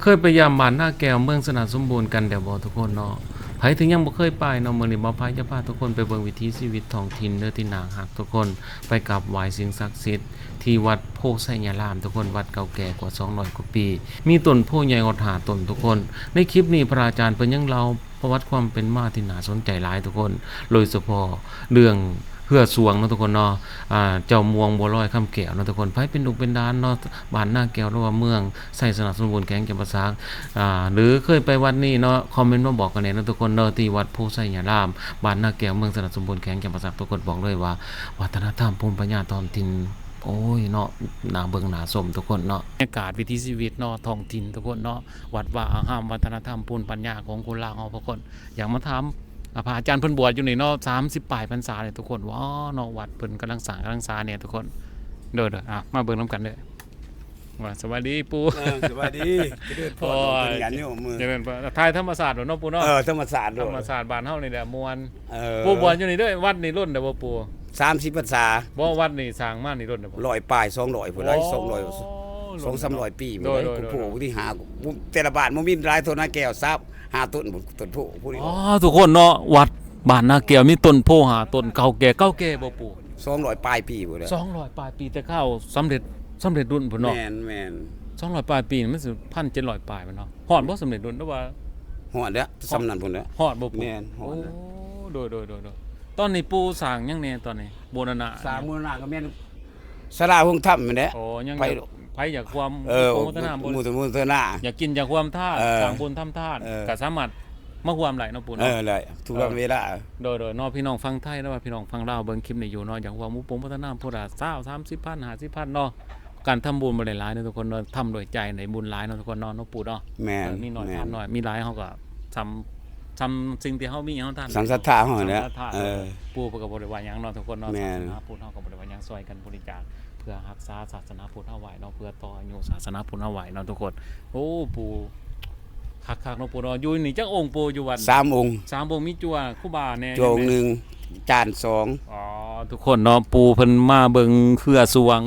ເຄີຍໄປຢາມບ້ານນາແກ້ວ ເມືອງຊະນະສົມບູນກັນແລ້ວບໍ່ທຸກຄົນເນາະ? ໃຜທີ່ຍັງບໍ່ເຄີຍໄປເນາະ, ມື້ນີ້ບ່າວໄພຈະພາທຸກຄົນໄປເບິ່ງວິຖີຊີວິດທ້ອງຖິ່ນເດີ ທີ່ໜ້າຮັກທຸກຄົນ, ໄປກາບໄຫວ້ສິ່ງສັກສິດທີ່ວັດໂພໄຊຍາລາມທຸກຄົນ, ວັດເກົ່າແກ່ກວ່າສອງຮ້ອຍກວ່າປີ, ມີຕົ້ນໂພໃຫຍ່ຮອດຫ້າຕົ້ນທຸກຄົນ. ໃນຄລິບນີ້ພະອາຈານເພິ່ນຍັງເລົ່າປະຫວັດຄວາມເປັນມາທີ່ໜ້າສົນໃຈຫຼາຍທຸກຄົນ, ໂດຍສະເພາະເລື່ອງ ເຮືອຊ່ວງເນາະທຸກຄົນເນາະ, ອ່າ ເຈົ້າມ່ວງບົວລອຍຄຳແກ້ວເນາະທຸກຄົນ, ໃຜເປັນລູກເປັນຫຼານເນາະ ບ້ານນາແກ້ວ ຫຼືວ່າເມືອງໄຊຊະນະສົມບູນ ແຂວງຈຳປາສັກ ອ່າ ຫຼືເຄີຍໄປວັດນີ້ເນາະ, ຄອມເມັນມາບອກກັນແດ່ເນາະທຸກຄົນເນາະ, ທີ່ວັດໂພໄຊຍາລາມ ບ້ານນາແກ້ວ ເມືອງຊະນະສົມບູນ ແຂວງຈຳປາສັກ. ທຸກຄົນບອກເລີຍວ່າ ວັດທະນະທຳພູມປັນຍາທ້ອງຖິ່ນ ໂອ້ຍເນາະ ໜ້າເບິ່ງໜ້າຊົມທຸກຄົນເນາະ, ບັນຍາກາດວິຖີຊີວິດເນາະ ທ້ອງຖິ່ນທຸກຄົນເນາະ, ວັດວາອາຮາມ ວັດທະນະທຳພູມປັນຍາຂອງຄົນລາວເຮົາທຸກຄົນ. ຢາກມາຖາມ ອ່າ ພະອາຈານເພິ່ນບວດຢູ່ນີ້ເນາະ ສາມສິບປາຍພັນສາເລີຍທຸກຄົນ. ວ້າວເນາະ ວັດເພິ່ນກຳລັງສ້າງກຳລັງສາແດ່ທຸກຄົນ. ໂດຍໆ ອ່າ ມາເບິ່ງນຳກັນເດີ. ວ່າ ສະບາຍດີປູ່. ເອີ ສະບາຍດີ ຈະເລີນພອນ. ໂອ້ຍ ເປັນຫຍັງຢູ່ມື້ ຈະເລີນພອນ. ຖ່າຍທຳມະຊາດໂລດເນາະປູ່ເນາະ. ເອີ ທຳມະຊາດໂລດ ທຳມະຊາດບ້ານເຮົານີ້ແຫຼະມ່ວນ. ເອີ ປູ່ບວດຢູ່ນີ້ເດີ. ວັດນີ້ດົນແລ້ວບໍ່ປູ່? ສາມສິບພັນສາ. ບໍ່ ວັດນີ້ສ້າງມານີ້ດົນແລ້ວບໍ່? ຮ້ອຍປາຍ ສອງຮ້ອຍພຸ້ນໄດ໋. ໂອ້ ສອງຮ້ອຍ ໂດຍ ສອງສາມຮ້ອຍປີພຸ້ນໄດ໋. ໂດຍໆໆ ຜູ້ຜູ້ທີ່ຫາ ແຕ່ລະບ້ານບໍ່ມີຫຼາຍເທົ່ານາແກ້ວ ສາມ ຫ້າຕົ້ນພຸ້ນ ຕົ້ນໂພພຸ້ນ. ອໍ ທຸກຄົນເນາະ ວັດບ້ານນາແກ້ວມີຕົ້ນໂພຫ້າຕົ້ນ ເກົ່າແກ່ ເກົ່າແກ່ບໍ່ປູ່? ສອງຮ້ອຍປາຍປີພຸ້ນແຫຼະ. ສອງຮ້ອຍປາຍປີ ແຕ່ເກົ່າສຳເລັດ ສຳເລັດລຸ້ນພຸ້ນເນາະ. ແມ່ນໆ ສອງຮ້ອຍປາຍປີນີ້ມັນຊິພັນເຈັດຮ້ອຍປາຍແມ່ນເນາະ. ຮອດບໍ່ສຳເລັດລຸ້ນ ຫຼືວ່າ? ຮອດແລ້ວ ສ່ຳນັ້ນພຸ້ນແຫຼະ. ຮອດບໍ່ປູ່? ແມ່ນ ຮອດແລ້ວ. ໂອ້ ໂດຍໆໆໆ. ຕອນນີ້ປູ່ສ້າງຫຍັງແດ່ຕອນນີ້? ບູລະນະ ສ້າງບູລະນະກໍແມ່ນ ສາລາໂຮງທຳຫັ້ນແຫຼະ. ອໍ ຍັງ ໃຜ ໃຜຢາກຮ່ວມ ເອີ ໂມທະນາບຸນ ໂມທະນາ ຢາກກິນຢາກຮ່ວມທານ ເອີ ສ້າງບຸນທຳທານ ເອີ ກໍສາມາດມາຮ່ວມໄດ້ເນາະປູ່ເນາະ. ເອີ ໄດ້ ທຸກວັນເວລາ. ໂດຍໆເນາະ ພີ່ນ້ອງຝັ່ງໄທ ຫຼືວ່າພີ່ນ້ອງຝັ່ງລາວເບິ່ງຄລິບນີ້ຢູ່ເນາະ ຢາກຮ່ວມອຸປົມໂມທະນາພຸດລະຊາວ ສາມສິບພັນ ຫ້າສິບພັນເນາະ, ການທຳບຸນບໍ່ໄດ້ຫຼາຍເນາະທຸກຄົນເນາະ, ທຳດ້ວຍໃຈ ໄດ້ບຸນຫຼາຍເນາະທຸກຄົນເນາະ ເນາະປູ່ເນາະ. ແມ່ນ ເອີ ມີໜ້ອຍ ແມ່ນ ທານໜ້ອຍ ມີຫຼາຍເຮົາກໍ ສ່ຳ ສ່ຳສິ່ງທີ່ເຮົາມີ ເຮົາທານ ສ່ຳສັດທາເຮົາຫັ້ນແຫຼະ. ເອີ ປູ່ເພິ່ນກໍບໍ່ໄດ້ວ່າຫຍັງເນາະທຸກຄົນເນາະ. ແມ່ນ ສາສະໜາພຸດເຮົາກໍບໍ່ໄດ້ວ່າຫຍັງ ຊ່ອຍກັນບໍລິຈາກ ເພື່ອຮັກສາສາສະໜາພຸດເຮົາໄວ້ເນາະ, ເພື່ອຕໍ່ອາຍຸສາສະໜາພຸດເຮົາໄວ້ເນາະທຸກຄົນ. ໂອ້ ປູ່ ຄັກໆເນາະປູ່ເນາະ. ຢູ່ນີ້ຈັກອົງປູ່ ຢູ່ວັດ? ສາມອົງ. ສາມອົງ ມີຈົວຄູບາແດ່ ຈົວອົງໜຶ່ງ ຈານສອງ. ອໍ ທຸກຄົນເນາະ ປູ່ເພິ່ນມາເບິ່ງເຮືອຊ່ວງ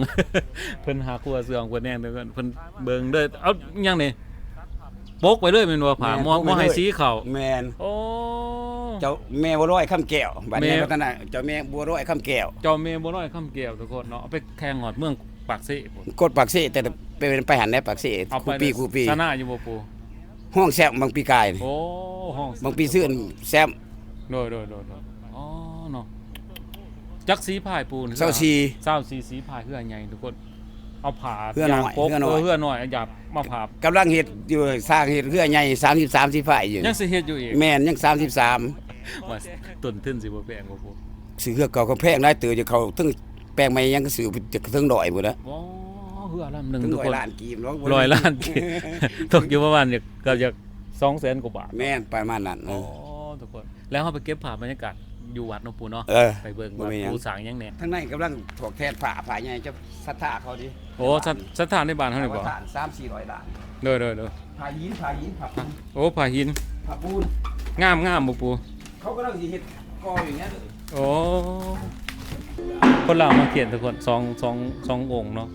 ເພິ່ນຫາເຮືອຊ່ວງເພິ່ນແດ່ ເພິ່ນເບິ່ງເດີ. ເອົາ ຫຍັງນີ້? ປົກໄວ້ເລີຍແມ່ນບໍ່? ຜ້າ ແມ່ນ ບໍ່ ບໍ່ໃຫ້ ປົກໄວ້ເລີຍ ສີເຂົ້າ. ແມ່ນ. ໂອ້ ເຈົ້າແມ່ບົວລອຍຄຳແກ້ວ ບັດນີ້ ແມ່ ພັດທະນາ ເຈົ້າແມ່ບົວລອຍຄຳແກ້ວ ເຈົ້າແມ່ບົວລອຍຄຳແກ້ວ ທຸກຄົນເນາະ. ເອົາໄປແຂ່ງຮອດເມືອງປາກເຊພຸ້ນ ກົດປາກເຊ ແຕ່ໄປ ໄປຫັ້ນແຫຼະ ປາກເຊ ເອົາໄປ ຄູ່ປີ ຄູ່ປີ. ຊະນະຢູ່ບໍ່ປູ່? ຮອງແຊມບາງປີກາຍນີ້. ໂອ້ ຮອງ ບາງປີຊື້ແຊມ. ໂດຍໆໆໆ. ອໍ ເນາະ ຈັກສີພາຍປູ່? ຊາວສີ່ ຊາວສີ່ສີພາຍ. ເຮືອໃຫຍ່ທຸກຄົນ ເອົາຜ້າ ເຮືອນ້ອຍ ຢາງປົກ ເຮືອນ້ອຍ ເອີ ເຮືອນ້ອຍ ຢາງມາຜ້າ ກຳລັງເຮັດຢູ່ ສ້າງເຮັດເຮືອໃຫຍ່ ສາມສິບສາມສີພາຍຢູ່. ຍັງຊິເຮັດຢູ່ອີກ? ແມ່ນ ຍັງສາມສິບສາມ. ວ່າຕົ້ນທຶນຊິບໍ່ແພງບໍ່ປູ່? ຊື້ເຮືອເກົ່າກໍແພງຫຼາຍເຕີບຢູ່ ເຂົາເຖິງແປງໃໝ່ຍັງກໍຊື້ຈະເຖິງຮ້ອຍພຸ້ນລະ. ໂອ້ ເຮືອລຳໜຶ່ງ ເຖິງຮ້ອຍລ້ານກີບເນາະ. ຮ້ອຍລ້ານກີບ ຕົກຢູ່ປະມານ ເກືອບຈະສອງແສນກວ່າບາດ. ແມ່ນ ປະມານນັ້ນ. ໂອ້ ທຸກຄົນ ແລ້ວເຮົາໄປເກັບພາບບັນຍາກາດຢູ່ວັດເນາະປູ່ເນາະ. ເອີ ໄປເບິ່ງວ່າ ບໍ່ມີຫຍັງ ປູ່ສ້າງຫຍັງແດ່. ທາງໃນກຳລັງຖອກແທນຜ້າ ຜ້າໃຫຍ່ເຈົ້າສັດທາເຂົາເດ້. ໂອ້ ສັດ ສັດທາໃນບ້ານເຮົານີ້ບໍ່? ສາມສີ່ຮ້ອຍລ້ານ. ໂດຍໆໆ. ຜ້າຫີນ ຜ້າຫີນ ຜ້າປູນ. ໂອ້ ຜ້າຫີນ ຜ້າປູນ ງາມໆບໍ່ປູ່? ເຂົາກຳລັງຊິເຮັດກໍ່ຢູ່ນີ້ເດີ. ໂອ້ ຄົນລາວມາຂຽນທຸກຄົນ ສອງ ສອງ ສອງອົງເນາະ.